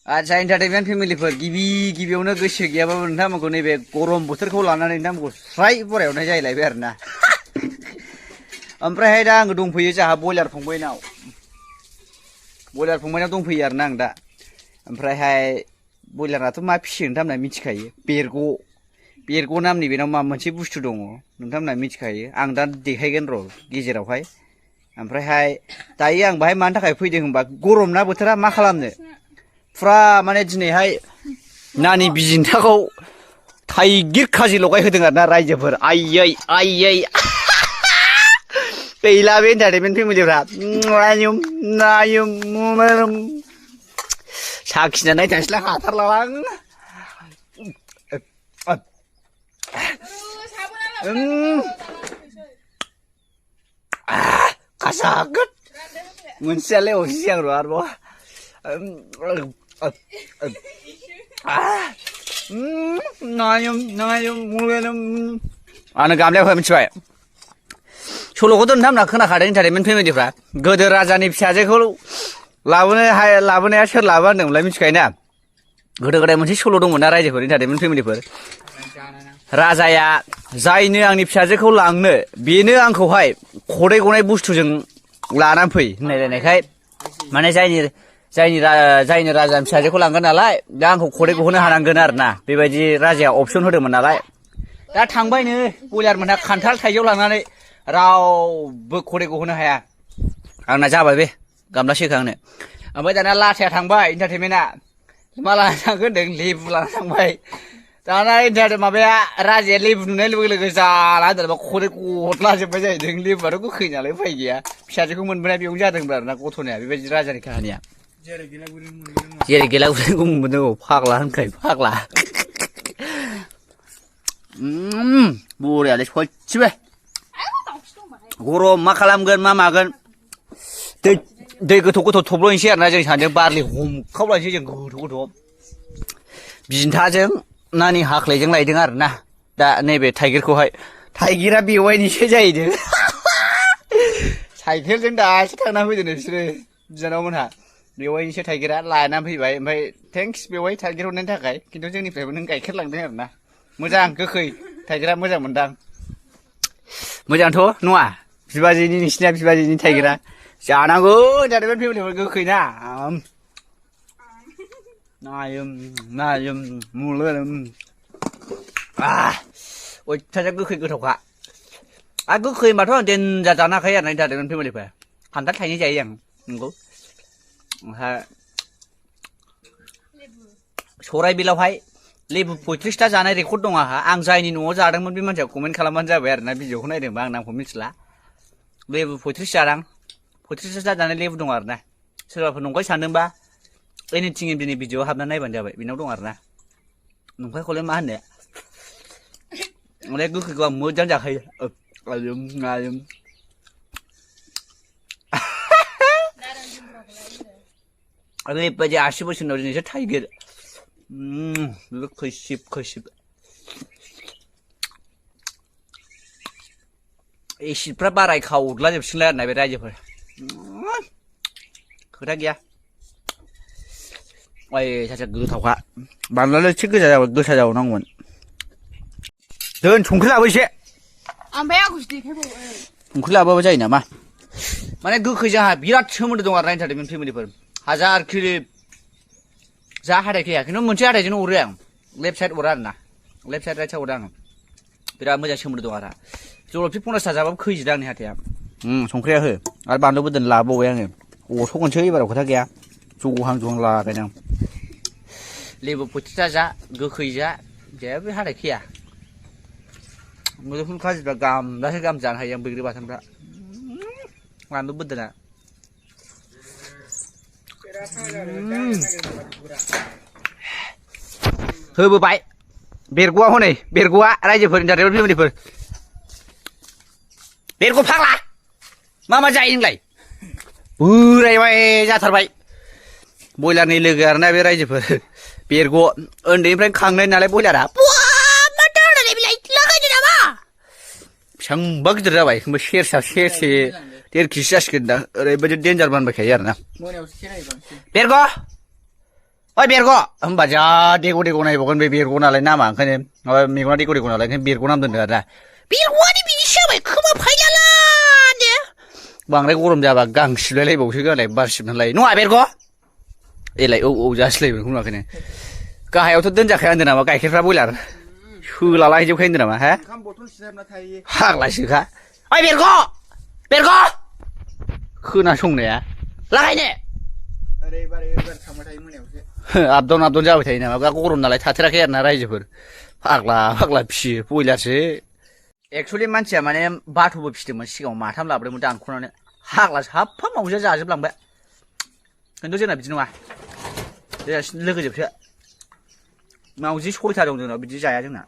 आच्छा एन्टारटेनमेन्ट फेमिलिफोर गिबियावनो गोसो गैयाबाबो नोंथांमोनखौ नैबे गरम बोथोरखौ लानानै नोंथांमोनखौ स्राय बरायहरनाय जाहैलायबाय आरोना ओमफ्रायहाय दा आङो दंफैयो जोंहा बयलार फंबायनाव दंफैयो आरोना आं दा ओमफ्रायहाय बयलाराथ' मा फिसियो नोंथांमोना मिथिखायो बेरग' नामनि बेनाव माबा मोनसे बुस्थु दङ नोंथांमोना मिथिखायो आं दा देखायगोन र' गेजेरावहाय ओमफ्रायहाय दायो आं बाहाय मानि थाखाय फैदों होनबा गरम ना बोथोरा मा खालामनो फुरा माने दिनैहाय नानि बिजिन्थाखौ थाइगिर खाजि लगायहोदों आरोना रायजोफोर आइयै गैला बे एन्टारटेनमेन्ट फेमिलिफ्रा नायम साखिना नायथांसैलां हाथारलां खासागोद मोनसेयालाय असेसै आं र' आरोबाव आंनो गामलायाव होबाय मिथिबाय सल'खौथ' नोंथांमोना खोनाखादों एन्टारटेनमेन्ट फेमिलिफ्रा गोदो राजानि फिसाजोखौ लाबोनाया सोर लाबोआ होनदोंमोनलाय मिथिखायो ना गोदो गोदाय मोनसे सल' दंमोन ना रायजोफोर एन्टारटेनमेन्ट फेमिलिफोर राजाया जायनो आंनि फिसाजोखौ लांनो बेनो आंखौहाय खदै गनाय बुस्थुजों लानानै फै होनलायलायनायखाय माने जायनो राजानि फिसाजोखौ लांगोन नालाय दा आंखौ खदै गहोनो हानांगोन आरोना बेबायदि राजाया अपसन होदोंमोन नालाय दा थांबायनो बयलार मोनहा खान्थाल थाइजौ लांनानै रावबो खदै गहोनो हाया आंना जाबाय बे गामलासोखा आंनो ओमफ्राय दाना लाथाया थांबाय एन्टारटेनमेन्टआ मा लाना थांगोन होनदों लेबु लाना थांबाय दाना माबाया राजाया लेबु नुनाय लोगो लोगो जाला होनदों खदै गदलाजोब्बाय जाहैदों लेबुआथ' गोखै नालाय उफाय गैया फिसाजोखौ मोनबोनाय बेयावनो जादोंब्ला आरोना गथ'निया बेबायदि राजानि काहानिया जेरै गेलागुरिखौ मोनबोदों औ फाग्ला होनखाय फाग्ला बरियालै सयथिबो गरम मा खालामगोन मा मागोन दै गोथौ थब्ल'नोसै आरोना जों सानैजों बारलि हमखावलायनोसै जों गोथौ बिन्थाजों नानि हाख्लायजों लायदों आरोना दा नैबे थाइगिरखौहाय थाइगिरा बेवाइनिसो जाहैदों साइकेलजों दासो थांना फैदों बिसोरो बिनानावमोनहा बेवाइनिसो थाइगिरा लानानै फैबाय ओमफ्राय थेंक्स बेवाइ थाइगिर हरनायनि थाखाय खिन्थु जोंनिफ्रायबो नों गाइखेर लांदों आरोना मोजां गोखै थाइगिरा मोजां मोनदां मोजांथ' नङा बिबाजैनि नोंसिना बिबाजैनि थाइगिरा जानांगौ एन्टारटेनमेन्ट फेमिलिफोर गोखै ना नायम मुलोम अयथासार गोखै गोथावखा आरो गोखै होनबाथ' आं देनजार जानो हाखायो आरोना एन्टारटेनमेन्ट फेमिलिफोर खान्थाल थाइनै जायो आं नंगौ ओमफ्राय सराय बिलावहाय लेबु 35टा जानाय रेकर्ड दं आं जायनि न'आव जादोंमोन बे मानसिया कमेन्ट खालामबानो जाबाय आरोना भिडिअखौ नायदोंबा आं नामखौ मिथिला लेबु 35 जादां 35टा जानाय लेबु दं आरोना सोरबाफोर नंखाय सानदोंबा एनिथिं दिनै भिडिअआव हाबना नायबानो जाबाय बेनाव दं आरोना नंखायखौलाय मा होननो अनेक गोखैखौ आं मोजां जाखायो ओरैबायदि 80 बोसोरनि उनाव दिनैसो थाइगिर खैसिब एसिडफ्रा बाराय खावदला जोबसिगोनलाय आरोना बे रायजोफोर खोथा गैया सासे गोथावखा बानलुआलाय एसे गोसा जाबावनांगौमोन दोन संख्रि लाबो एसे संख्रि लाबाबो जायो नामा माने गोखै जोंहा बिराद सोमोन्दो दं आरोना एन्टारटेनमेन्ट फेमिलिफोर हाजार खिरि जा हाथाय खैया खिन्थु मोनसे हाथायजोंनो अरो आं लेफ्ट साइड अरा आरोना लेफ्ट साइड राइट साइड अरा आं बिराद मोजां सोमोन्दो दं आरो जलफि 50टा जाबाबो खैजिदा आंनि हाथाया संख्रिया हो आरो बानलुबो दोन लाबावबाय आङो अथ'गोनसै एबाराव खोथा गैया जहां लागायनो आं लेबु 35टा जा गोखै जा जेबो हाथाय खैया मुदुफुल खाजिफ्रा गामजासे गाहाम जानो हायो आं बैग्रि बाथोनफ्रा बानलु बोदोना होबोबाय बेरग'आ हनै बेरग'आ रायजोफोर एन्टारटेनमेन्ट फेमिलिफोर बेरग' फाग्ला मा जायो नोंलाय बोरायबाय जाथारबाय बयलारनि लोगो आरोना बे रायजोफोर बेरग' उन्दैनिफ्रायनो खांनाय नालाय बयलारा बेसेबांबा गिदिर जाबाय होमबा सेरसे 1.5 केजि जासिगोन दा ओरैबायदि देन्जार बानबायखायो आरोना बेरग' ओइ बेरग' होमबा जा देग' नायबावगोन बे बेरग' नालाय नामा ओंखायनो माबा मेगना देग' नालाय ओंखायनो बेरग' नाम दोनदों आरोना बेरग'आनो बिदिसो जाबाय खोमा फायलालानो बांद्राय गरम जाबा गां सिबलायलायबावसो गालाय बार सिबनालाय नङा बेरग' एलाय औ जासिलायबाय नुवाखैनो गाहायावथ' दोनजाखाया होनदों नामा गाइखेरफ्रा बयलार होलालाहैजोबखायो होनदों नामा ओंखाम बथल सिनायना थायो फाग्लासोखा ओइ बेरग' खोनासंनाया लागायनो ओरैबार थांबाय थायो मोनायावसो आपडाउन जाबाय थायो नामा गरम नालाय थाथेराखै आरोना रायजोफोर फाग्ला फिसियो बयलारसो एक्सुवेलि मानसिया माने बाथ'बो फिसिदोंमोन सिगाङाव माथाम लाबोदोंमोन दानख'नानै फाग्ला साफा मावजिया जाजोबलांबाय खिन्थु जोंना बिदि नङा लोगोजोबसो मावजि 6था दं जोंनाव बिदि जाया जोंना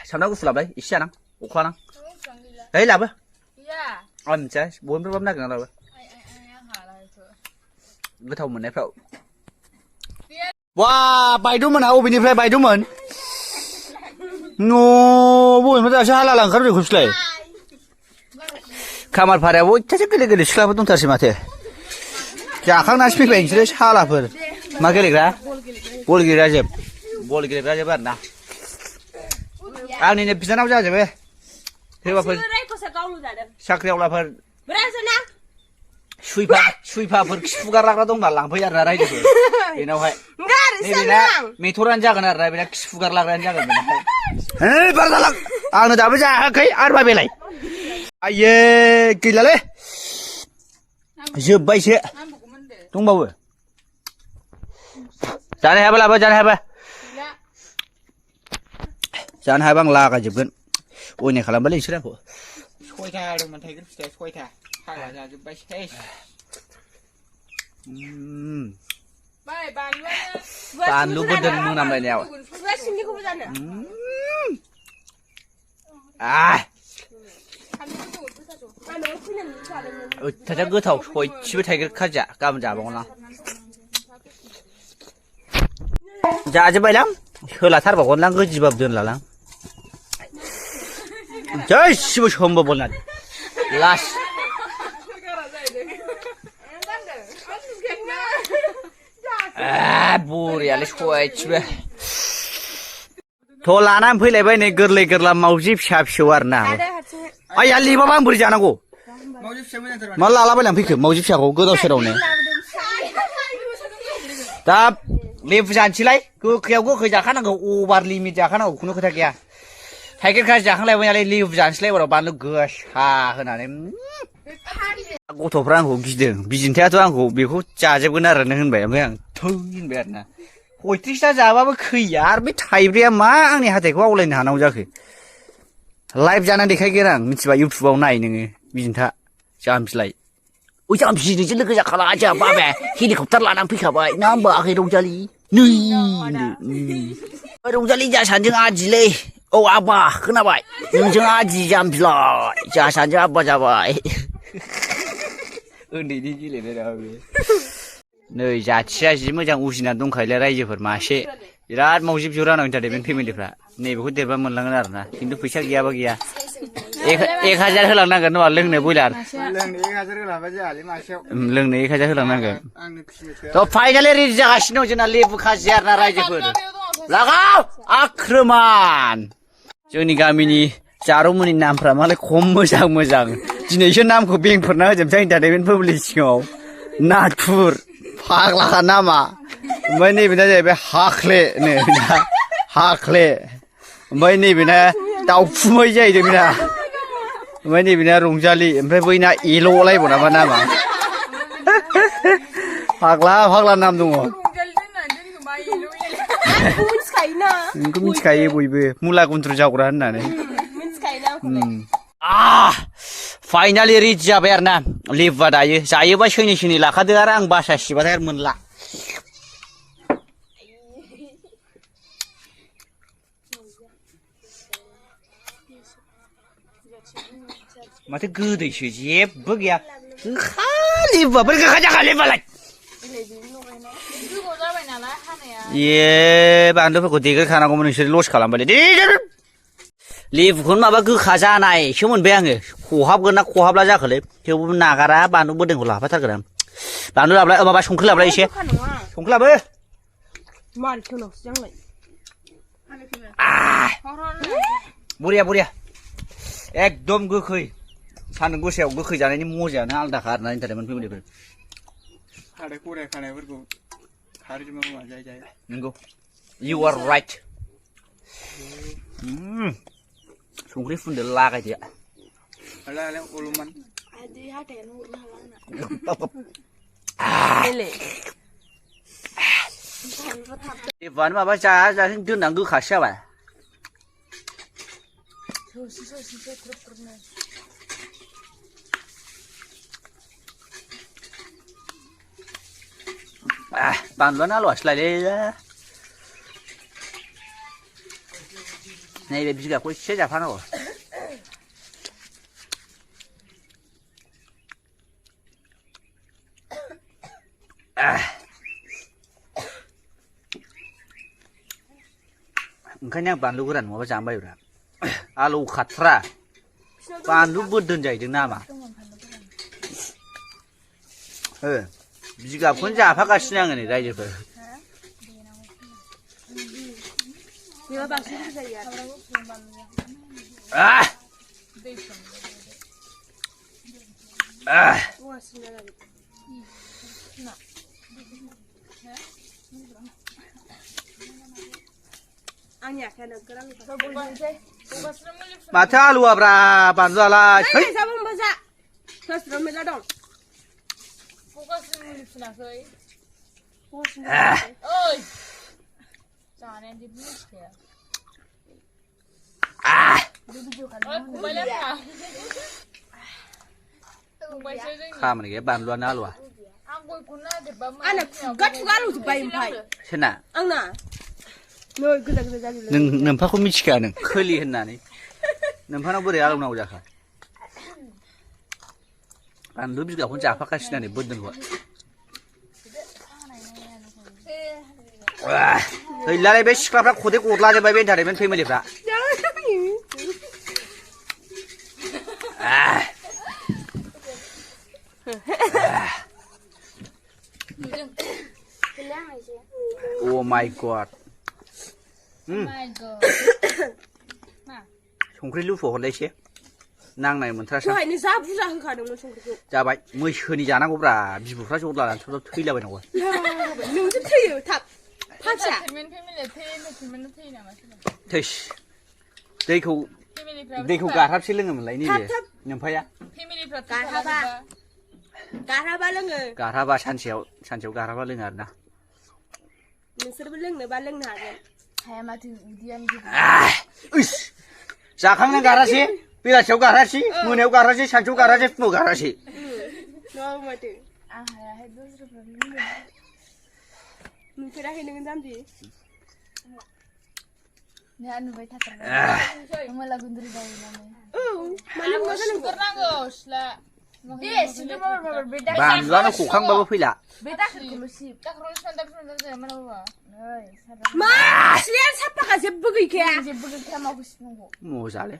सामब्राम गुफुर लाबोलाय एसे जानां अखानां है लाबो आं मिथिया बयनिफ्रायबाबो नागिरना लाबो गोथाव मोननायफ्राव वा बायद'मोनहा अबेनिफ्राय बायद'मोन बबेनिफ्राय दासो हाला ओंखारदों खौसोलाय खामारफारायाव अयथासार गेले सिख्लाफोर दंथारसै माथो जाखांनासो फैबाय नोंसोरो सालाफोर मा गेलेग्रा बल गेलेग्रा जोब आरोना आंनिनो बिनानाव जाजोबो सोरबाफोर साख्रिआवलाफोर सुइफाफोर खिफुगारलाग्रा दंबा लांफै आरोना रायजोफोर बेनावहाय नैबेना मेथरानो जागोन आरोना बेना खिफुगारलाग्रायानो जागोन बेनावहाय बार जालां आंनो दाबो जायाखै आरो मा बेलाय आइये गैलालै जोब्बायसो दंबावो जानो हायाबा लाबो जानो हायाबा आं लागायजोबगोन अयनाय खालामबालै नोंसोर आंखौ 6था दंमोन थाइगिर फिथाइ 6था फाग्ला जाजोब्बाय सेस बानलु बोरदोन मोनामलायनायाव अयथासार गोथाव सयथिबो थाइगिर खाजिया गाबोन जाबावगोन आं जाजोब्बायलां सोलाथारबावगोनलां गोजिबाबो दोनलालां गासिबो सम्भबना लास्ट बरियालै सयथिबो थ' लानानै फैलायबाय नै गोरलै मावजि फिसा आरोना आइया लिबाबा आं बोरै जानांगौ मा लालाबायनानै फैखो मावजि फिसाखौ गोदाव सोरावनो दा लेबु जानोसैलाय गोखैयाव गोखै जाखानांगौ अभार लिमिट जाखानांगौ खुनु खोथा गैया थाइगिर खाजि जाखांलायबाय नालाय लेबु जानोसैलाय एबाराव बानलु गोसा होनानै गथ'फ्रा आंखौ गिदों बिजिन्थायाथ' आंखौ बेखौ जाजोबगोन आरो नों होनबाय ओमफ्राय आं थौ होनबाय आरोना 35टा जाबाबो खैया आरो बे थाइब्रैया मा आंनि हाथायखौ आवलायनो हानांगौ जाखो लाइभ जानानै देखायगोन आं मिथिबाय इउटुबाव नाय नोङो बिजिन्था जाम्बिलाय ओइ जाम्बि नोंजों लोगो जाखाला जोंहा बाबाया हेलिकप्टार लानानै फैखाबाय ना होमबाखै रंजालि नै रंजालि जोंहा सानैजों आदिलै औ आबा खोनाबाय नोंजों आदि जाम्बिलाय जोंहा सानैजों आबा जाबाय उन्दैनि गेलेनाय नामा बे नै जाथिया जि मोजां उजिनानै दंखायोलै रायजोफोर मासे बिराद मावजि बिहर आंनाव इन्टारटेनमेन्ट फेमिलिफ्रा नैबेखौ देरबा मोनलांगोन आरोना खिन्थु फैसा गैयाबा गैया 1000 होलांनांगोन नङा लोंनो बयलार लोंनो 1000 होलांबा जायालै मासेयाव लोंनो 1000 होलांनांगोन थ' फाइनालि रेडि जागासिनो दं जोंना लेबु खाजि आरोना रायजोफोर लागाव आख्रमान जोंनि गामिनि जारौमोननि नामफ्रा मालाय खम मोजां दिनैसो नामखौ बेंफोरना होजोबसै इन्टारटेनमेन्ट फेमिलि सिगाङाव नाथुर फाग्लाखा नामा ओमफ्राय नैबेना जाहैबाय हाख्लेनो हाख्ले ओमफ्राय नैबेना दाउफुमै जाहैदों बेना ओमफ्राय नैबेना रंजालि ओमफ्राय बैना एल'लायबाव नामा नामा फाग्ला नाम दङ नोंखौ मिथिखायो बयबो मुला गुन्द्रु जावग्रा होननानै फाइनालि रेडि जाबाय आरो ना लेबुआ दायो जायोबा सैनै लाखादो आरो आं बासा सिबाथाय आरो मोनला माथो गोदैसो जेबो गैया गोखा लेबुआ बोरै गोखा जाखा लेबुआलाय ए बानलुफोरखौ देग्रोखानांगौमोन नोंसोर लस खालामबाय दे लेबुखौनो माबा गोखा जानायसो मोनबाय आङो खहाबगोन ना खहाब्ला जाखोलै थेवबो नागारा बानलु बोरदोनखौ लाफाथारगोन आं बानलु लाब्ला माबा संख्रि लाब्ला एसे संख्रि लाबो बरिया बरिया एकदम गोखै सान्दुं गोसायाव गोखै जानायनि मजायानो आलादाखा आरोना इन्टारटेनमेन्ट फेमिलिफोर खारै खराय खानायफोरखौ खारैजों माबा जाय नंगौ you are right संख्रि फुनदो लागायदो ala uluman Adi hati nurun halana. Ivan माबा जाजासिम दोननानै गोखासो जाबाय बानलुआनो आलौआसैलायलै नैबे बिगाखौ एसे जाफानांगौ ओंखायनो आं बानलु गोरान नङाबा जानो बायोब्रा आलौ खाथ्रा बानलु बोरदोन जाहैदों नामा बिगाखौनो जाफागासिनो आङो नै रायजोफोर माथो आलुआब्रा बानलुआलाय खामानि गैया बानलुआनो आलुआ सोरना नोम्फाखौ मिथिखाया नों खोलि होननानै नोम्फानाव बोरै आलौनांगौ जाखा बानलु बिगाखौनो जाफागासिनो नै बोरदोनखौ गैलालाय बे सिख्लाफ्रा खदै गदलाजोब्बाय बे इन्टारटेनमेन्ट फेमिलिफ्रा Oh my god संख्रि लुफो हरलाय एसे नांनाय मोनथारासै दहायनो जा बुरजा होखादोंमोन संख्रिखौ जाबाय मैसोनि जानांगौब्रा बिबुफ्रा जर लानानै थ' थैलाबायनांगौ नोंसो थैयो थाब फांसा थैस दैखौ गारहाबसो लोङोमोनलाय नैबे नोम्फाया गारहाबा लोङो गारहाबा सानसेयाव गारहाबा लोङो आरोना नोंसोरबो लोंनोबा लोंनो हागोन हाया माथो उदैयानो जाखांना गारहासै बेलासियाव गारहासै मोनायाव गारहासै सानसेयाव गारहासै फुङाव गारहासै माथो आं हायाहाय दस्राफ्रा नुफेराखै नोङो जाम्बि नोंहा नुबाय थाथारबाय मला गुन्द्रि जायोनानै मानो सुगोरनांगौ सिला बानलुआनो खखांबाबो फैला मा सिलाया साफाखा जेबो गैखाया माखौ सिफुंखौ मजालै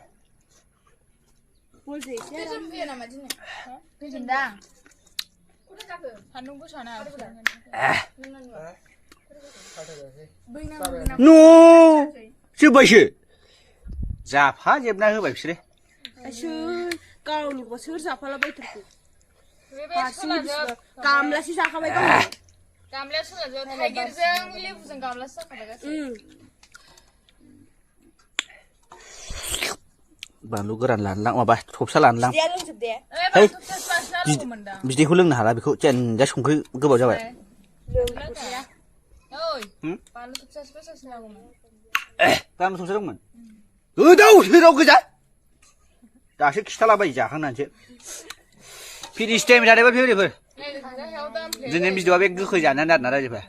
जोब्बायसो जाफाजोबना होबाय बिसोरो गावनिखौ सोर जाफालाबायथारखो गामलासो जाखाबाय गामलाया सोलाजों थाइगिरजों लेबुजों गामलासो जाखाबाय गासै बानलु गोरान लानलां माबा थबसा लानलां है बिदैखौ लोंनो हाला बेखौ जेनजा संख्रि गोबाव जाबाय बानलु थबसा दंमोन गोदाव सोराव गोजा दासो खिथालाबाय जाखांनानैसो फिनिश टाइम जादोंबा फेमिलिफोर दिनै भिडिअआ बे गोखै जानानै आरोना रायजोफ्रा